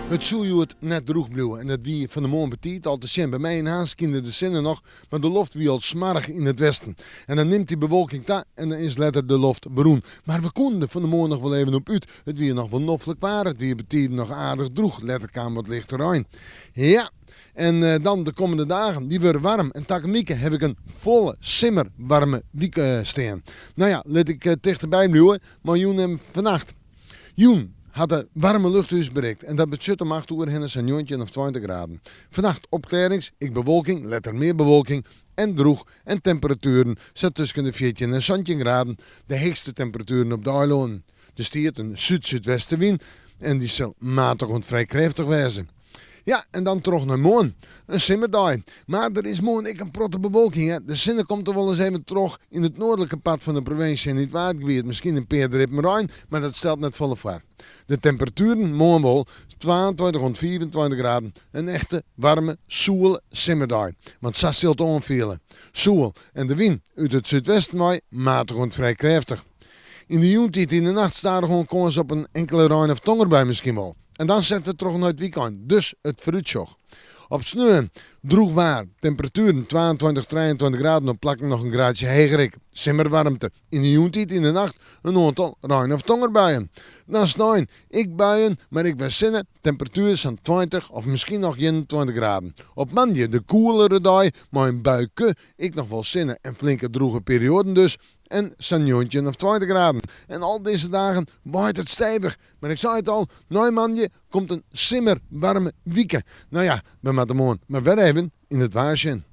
It soe hjoed net drûch bliuwe en dat wie fan 'e moarn betiid al te sjen. By my yn Harns skynde de sinne noch, mar de loft wie al smoarch yn it westen. En dan nimt dy bewolking ta en dan is letter de loft berûn. Mar we koenen der fan 'e moarn noch wol even op út. It wie noch wol noflik waar, it wie betiden noch aardich drûch, letter kaam wat lichte rein. Ja, en dan de kommende dagen, dy wurde waarm en takom wike haw ik in folle simmerwaarme wike stean. No ja, lit ik tichterby bliuwe mei jûn en fannacht. Jûn hat de waarme lucht ús berikt en dat betsjut om acht oere hinne sa'n 19 of 20 graden. Fannacht opklearrings, ek bewolking, letter mear bewolking en drûch en temperatueren sa tusken de 14 en 17 graden, de heechste temperatueren op de eilânen. Der stiet in súd-súdwestewyn en dy sil matich oant frij krêftich wêze. Ja, en dan troch nei moarn. In simmerdei. Mar der is moarn ek in protte bewolking, hè. De sinne komt der wolris even troch yn it noardlike part fan de provinsje en yn it Waadgebiet miskien in pear drippen rein, mar dat stelt net folle foar. De temperatueren moarn wol 22 oant 25 graden. In echte waarme, soele simmerdei. Want sa sil it oanfiele. Soel en de wyn út it súdwesten wei matich oant frij krêftich. Yn de jûntiid yn de nacht stadichoan kâns op in inkele rein of tongerbui miskien wol. En dan sette we troch nei it wykein, dus it foarútsjoch. Op sneon drûch waar, temperatueren 22, 23 graden op plakken noch in graadsje heger ek. Simmerwaarmte. Yn de jûntiid yn de nacht in oantal rein of tongerbuien. Dan snein ek buien, mar ek wer sinne, temperatuer sa'n 20 of miskien noch 21 graden. Op moandei de koelere dei mei in buike, ek noch wol sinne en flinke drûge perioaden dus. En sa'n 19 of 20 graden. En al dizze dagen waait it stevich. Mar ik sei it al, nei moandei komt in simmerwaarme wike. No ja, we moatte moarn mar wer even yn it waar sjen.